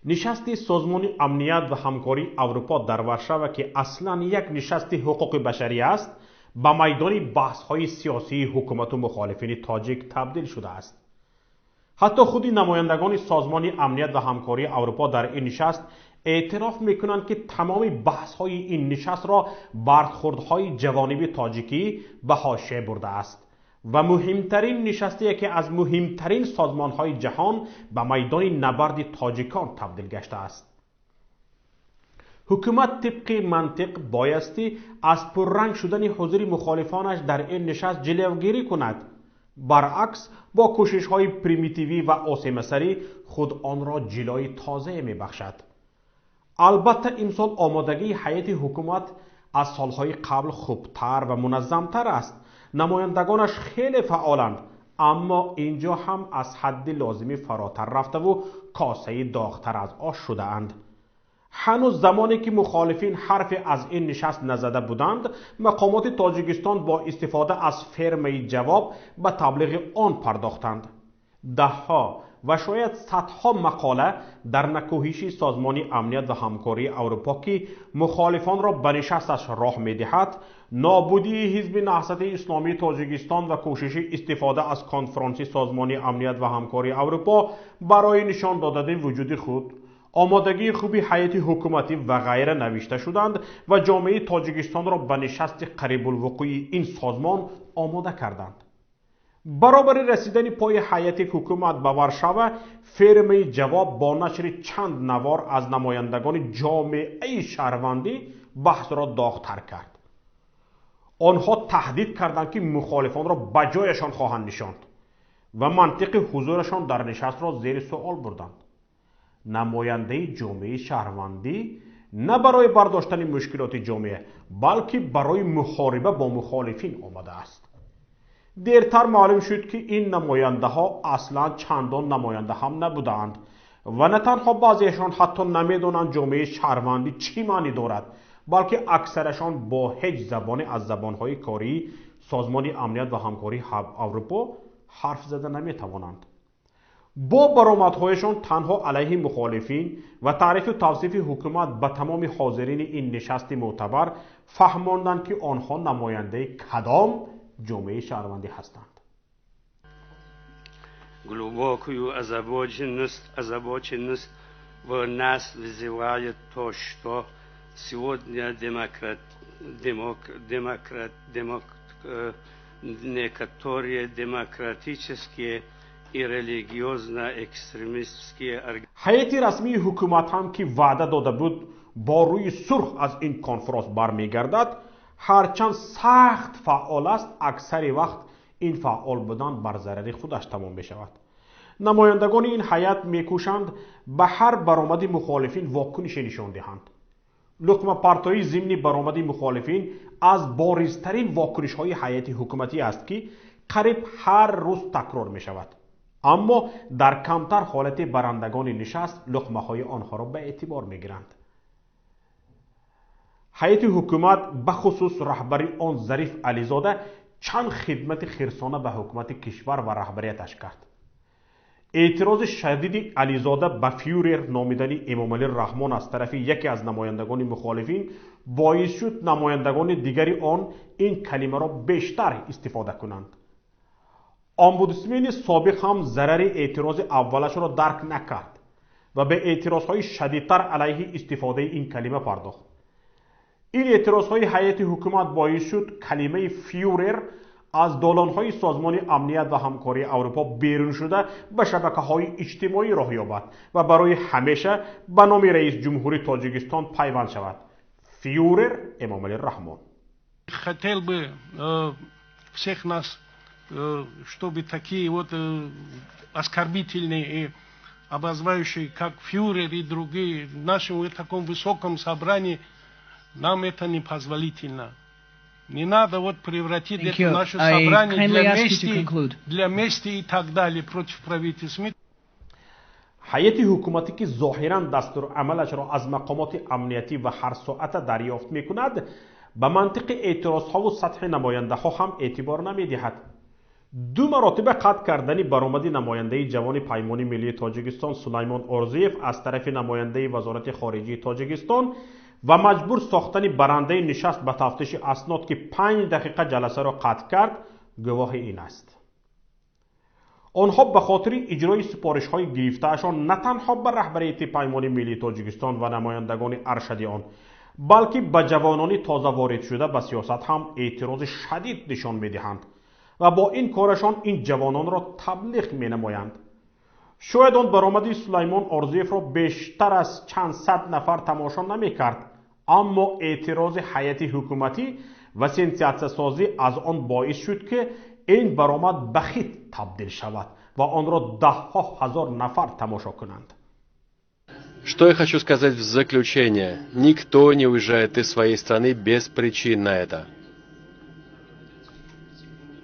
Нишасти Созмони Амният ва Ҳамкории Аврупо дар Варшава, ки аслан як нишасти ҳуқуқи башарӣ аст, ба майдони баҳсҳои сиёсии ҳукумату мухолифини тоҷик табдил шудааст. Ҳатто худи намояндагони Созмони Амният ва Ҳамкории Аврупо дар ин нишаст эътироф мекунанд, ки тамоми баҳсҳои ин нишастро бархурдҳои ҷавониби тоҷикӣ ба ҳошия бурдааст ва муҳимтарин нишасти яке аз муҳимтарин созмонҳои ҷаҳон ба майдони набарди тоҷикон табдил гаштааст. Ҳукумат тибқи мантиқ боястӣ аз пурранг шудани ҳузури мухолифонаш дар ин нишаст ҷилавгирӣ кунад. Баръакс, бо кӯшишҳои примитивӣ ва осемасарӣ худ онро ҷилои тозае мебахшад. Албатта, имсол омодагии ҳайати ҳукумат аз солҳои қабл хубтар ва муназзамтар аст. Намояндагонаш хеле фаъоланд, аммо ин ҷо ҳам аз ҳадди лозимӣ фаротар рафтаву косаи доғтар аз ош шудаанд. Ҳанӯз замоне ки мухолифин ҳарфе аз ин нишаст назада буданд, мақомоти Тоҷикистон бо истифода аз фермаи «Ҷавоб» ба таблиғи он пардохтанд. Даҳҳо ва шояд садҳо мақола дар накӯҳиши Созмони Амният ва Ҳамкории Аврупо, ки мухолифонро ба нишасташ роҳ медиҳад, нобудии Ҳизби Наҳзати Исломии Тоҷикистон ва кӯшиши истифода аз конфронси Созмони Амният ва Ҳамкории Аврупо барои нишон додани вуҷуди худ, омодагии хуби ҳайати ҳукуматӣ ва ғайра навишта шуданд ва ҷомеаи Тоҷикистонро ба нишасти қарибулвуқӯи ин созмон омода карданд. Баробари расидани пои ҳайати ҳукумат ба Варшава, фермаи «Ҷавоб» бо нашри чанд навор аз намояндагони ҷомеаи шаҳрвандӣ баҳсро доғтар кард. Онҳо таҳдид карданд, ки мухолифонро ба ҷояшон хоҳанд нишонд, ва мантиқи ҳузурашон дар нишастро зери суол бурданд. Намояндаи ҷомеаи шаҳрвандӣ на барои бардоштани мушкилоти ҷомеа, балки барои муҳориба бо мухолифин омадааст. Дертар маълум шуд, ки ин намояндаҳо аслан чандон намоянда ҳам набудаанд ва на танҳо баъзеашон ҳатто намедонанд ҷомеаи шаҳрвандӣ чӣ маънӣ дорад, балки аксарашон бо ҳеҷ забоне аз забонҳои кории Созмони Амният ва Ҳамкории Аврупо ҳарф зада наметавонанд. Бо баромадҳояшон танҳо алайҳи мухолифин ва таърифу тавсифи ҳукумат ба тамоми ҳозирини ин нишасти мӯътабар фаҳмонданд, ки онҳо намояндаи кадом ҷомеаи шаҳрвандӣ ҳастанд. Глубокую озабоченность в нас вызывает то, что сегодня демократ, демок, демократ, демок, некоторые демократические и религиозно-экстремистские Ҳайати расмии ҳукумат ҳам, ки ваъда дода буд, бо рӯи сурх аз ин конфронс бармегардад, ҳарчанд сахт фаъол аст, аксари вақт ин фаъол будан бар зарари худаш тамом мешавад. Намояндагони ин ҳайат мекӯшанд ба ҳар баромади мухолифин вокунише нишон диҳанд. Луқмапартоӣ зимни баромади мухолифин аз боризтарин вокунишҳои ҳайати ҳукуматӣ аст, ки қариб ҳар рӯз такрор мешавад, аммо дар камтар ҳолати барандагони нишаст луқмаҳои онҳоро ба эътибор мегиранд. Ҳайати ҳукумат, бахусус раҳбари он Зариф Ализода, чанд хидмати хирсона ба ҳукумати кишвар ва раҳбарияташ кард. Эътирози шадиди Ализода ба фюрер номидани Эмомалӣ Раҳмон аз тарафи яке аз намояндагони мухолифин боис шуд намояндагони дигари он ин калимаро бештар истифода кунанд. Омбудсмени собиқ ҳам зарари эътирози аввалашро дарк накард ва ба эътирозҳои шадидтар алайҳи истифодаи ин калима пардохт. Ин эътирозҳои ҳайати ҳукумат боис шуд калимаи фюрер аз долонҳои Созмони Амният ва Ҳамкории Аврупо берун шуда, ба шабакаҳои иҷтимоӣ роҳ ёбад ва барои ҳамеша ба номи раиси ҷумҳури Тоҷикистон пайванд шавад: фюрер Эмомалӣ Раҳмон. Хотел бы всех нас, чтобы такие вот оскорбительные и обозвающие, как фюрер и другие, в нашем вот таком высоком собрании, нам это непозволительно. Не надо вот превратить Thank это you. наше I собрание kindly для ask you to мести, conclude. Для мести и так далее против правительства. Мы Ҳайати ҳукуматӣ, ки зоҳиран дастурамалашро аз мақомоти амниятӣ ва ҳарсоата дарёфт мекунад, ба мантиқи эътирозҳову сатҳи намояндаҳо ҳам эътибор намедиҳад. Ду маротиба қатъ кардани баромади намояндаи ҷавони Паймони миллии Тоҷикистон Сулаймон Орзиев аз тарафи намояндаи Вазорати хориҷии Тоҷикистон ва маҷбур сохтани барандаи нишаст ба тафтиши аснод, ки 5 дақиқа ҷаласаро қатъ кард, гувоҳи ин аст. Онҳо ба хотири иҷрои супоришҳои гирифтаашон на танҳо ба раҳбарияти Паймони миллии Тоҷикистон ва намояндагони аршади он, балки ба ҷавонони тоза воридшуда ба сиёсат ҳам эътирози шадид нишон медиҳанд ва бо ин корашон ин ҷавононро таблиғ менамоянд. Шояд он баромади Сулаймон Орзиевро бештар аз чанд сад нафар тамошо намекард, аммо эътирози ҳайати ҳукуматӣ ва сенсатсиясозӣ аз он боис шуд, ки ин баромад ба хит табдил шавад ва онро даҳҳо ҳазор нафар тамошо кунанд. Что я хочу сказать в заключение? Никто не уезжает из своей страны без причин на это.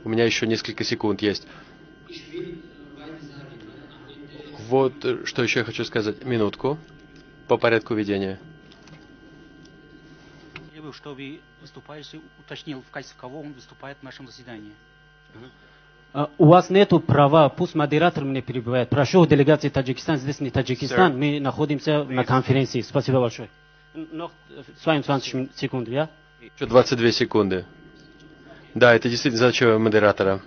У меня еще несколько секунд есть. Вот что еще я хочу сказать. Минутку. По порядку ведения. Требую, чтобы выступающий уточнил, в качестве кого он выступает в нашем заседании. У вас нету права, пусть модератор мне перебивает. Прошу делегации Таджикистан, здесь не Таджикистан, Sir. Мы находимся на конференции. Спасибо большое. Noch 22 секунд, ja? Еще 22 секунды. Да, это действительно задача модератора.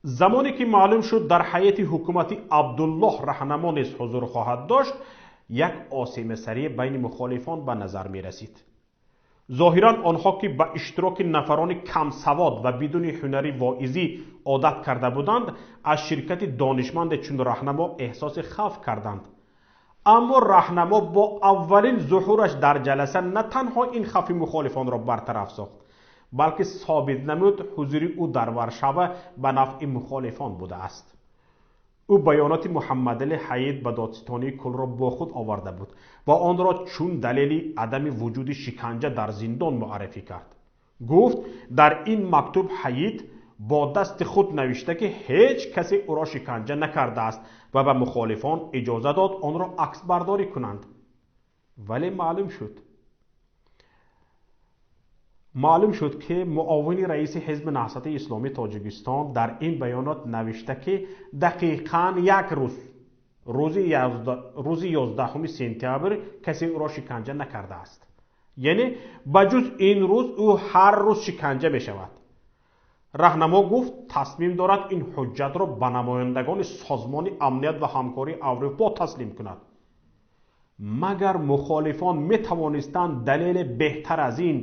Замоне ки маълум шуд, дар ҳайати ҳукуматӣ Абдуллоҳ Раҳнамо низ ҳузур хоҳад дошт, як осемасарӣ байни мухолифон ба назар мерасид. Зоҳиран онҳо, ки ба иштироки нафарони камсавод ва бидуни ҳунари воизӣ одат карда буданд, аз ширкати донишманде чун Раҳнамо эҳсоси хавф карданд. Аммо Раҳнамо бо аввалин зуҳураш дар ҷаласа на танҳо ин хавфи мухолифонро бартараф сохт, балки собит намуд, ҳузури ӯ дар Варшава ба нафъи мухолифон будааст. Ӯ баёноти Муҳаммадали Ҳаид ба Додситонии куллро бо худ оварда буд ва онро чун далели адами вуҷуди шиканҷа дар зиндон муаррифӣ кард. Гуфт, дар ин мактуб Ҳаид бо дасти худ навишта, ки ҳеҷ касе ӯро шиканҷа накардааст, ва ба мухолифон иҷоза дод онро аксбардорӣ кунанд. Вале маълум шуд, ки муовини раиси Ҳизби Наҳзати Исломии Тоҷикистон дар ин баёнот навишта, ки дақиқан як рӯз, рӯзи 11 сентябр, касе ӯро шиканҷа накардааст. Яъне ба ҷуз ин рӯз ӯ ҳар рӯз шиканҷа мешавад. Раҳнамо гуфт, тасмим дорад ин ҳуҷҷатро ба намояндагони Созмони Амният ва Ҳамкории Аврупо таслим кунад. Магар мухолифон метавонистанд далеле беҳтар аз ин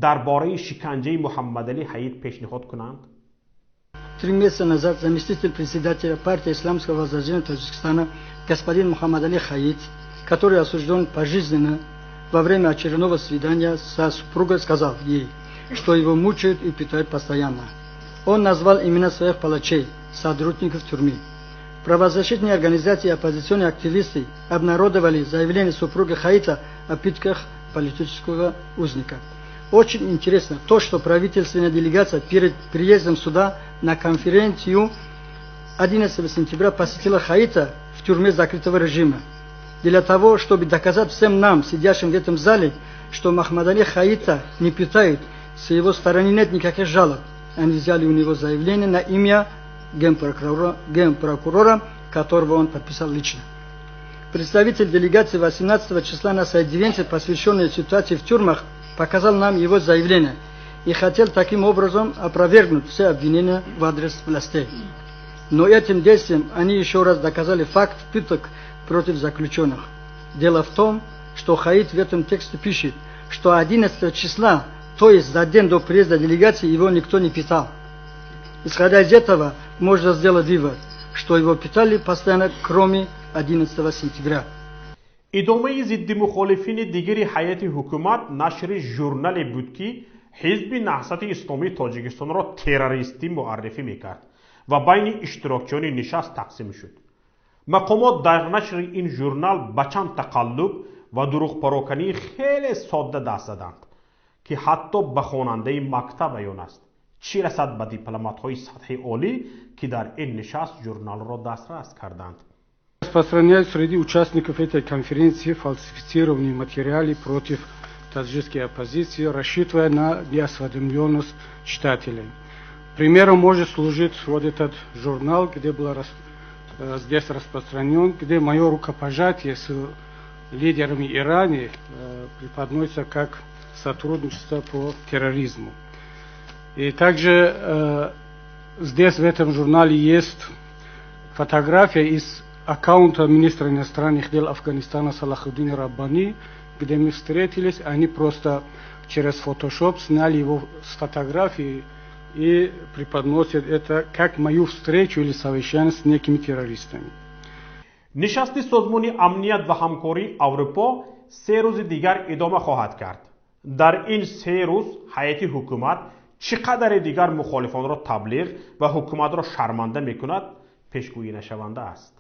дар бораи шиканҷаи Муҳаммадалӣ Ҳаид пешниҳод кунанд? 3 месяца назад заместитель председателя партии Исламского возрождения Таджикистана господин Мухаммад Али Хаид, который осужден пожизненно, во время очередного свидания со супругой сказал ей, что его мучают и пытают постоянно. Он назвал имена своих палачей, сотрудников тюрьмы. Правозащитные организации и оппозиционные активисты обнародовали заявление супруга Хаита о пытках политического узника. Очень интересно то, что правительственная делегация перед приездом сюда на конференцию 11 сентября посетила Хаита в тюрьме закрытого режима. Для того, чтобы доказать всем нам, сидящим в этом зале, что Махмадали Хаита не пытают, с его стороны нет никаких жалоб. Они взяли у него заявление на имя генпрокурора, которого он подписал лично. Представитель делегации 18 числа на аудиенции, посвященной ситуации в тюрьмах, показал нам его заявление и хотел таким образом опровергнуть все обвинения в адрес властей. Но этим действием они еще раз доказали факт пыток против заключенных. Дело в том, что Хаид в этом тексте пишет, что 11 числа, то есть за день до приезда делегации, его никто не пытал. Исходя из этого, можно сделать вывод, что его пытали постоянно, кроме 11 сентября. Идомаи зидди мухолифини дигари ҳайати ҳукумат нашри журнале буд, ки Ҳизби Наҳзати Исломии Тоҷикистонро террористӣ муаррифӣ мекард ва байни иштирокчиёни нишаст тақсим шуд. Мақомот дар нашри ин журнал ба чанд тақаллуб ва дурӯғпарокании хеле содда даст заданд, ки ҳатто ба хонандаи мактаб аён аст, чӣ расад ба дипломатҳои сатҳи олӣ, ки дар ин нишаст журналро дастрас карданд. Распространяют среди участников этой конференции фальсифицированные материалы против таджикской оппозиции, рассчитывая на неосведомленность читателей. Примером может служить вот этот журнал, где был здесь распространен, где мое рукопожатие с лидерами Ирана преподносится как сотрудничество по терроризму. И также здесь в этом журнале есть фотография из аккаунта министра иностранных дел Афганистана Салахуддина Раббани, где мы встретились, они просто через фотошоп сняли его с фотографии и преподносят это как мою встречу или совещание с некими террористами. Нишасти Созмони амният ва ҳамкории Аврупо 3 рӯзи дигар идома хоҳад кард. Дар ин 3 рӯз ҳайати ҳукумат чӣ қадаре дигар мухолифонро таблиғ ва ҳукуматро шарманда мекунад, пешгӯӣ нашаванда аст,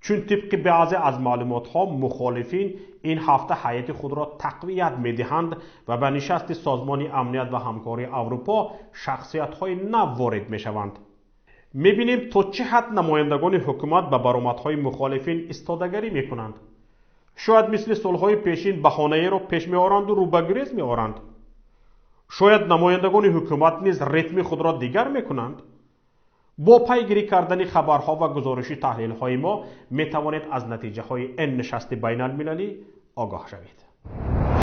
чун тибқи баъзе аз маълумотҳо мухолифин ин ҳафта ҳайати худро тақвият медиҳанд ва ба нишасти Созмони амният ва ҳамкории Аврупо шахсиятҳои нав ворид мешаванд. Мебинем, то чӣ ҳад намояндагони ҳукумат ба баромадҳои мухолифин истодагарӣ мекунанд. Шояд мисли солҳои пешин баҳонаеро пеш меоранду рӯ ба гурез меоранд. Шояд намояндагони ҳукумат низ ритми худро дигар мекунанд. Бо пайгирӣ кардани хабарҳо ва гузориши таҳлилҳои мо метавонед аз натиҷаҳои ин нишасти байналмилалӣ огоҳ шавед.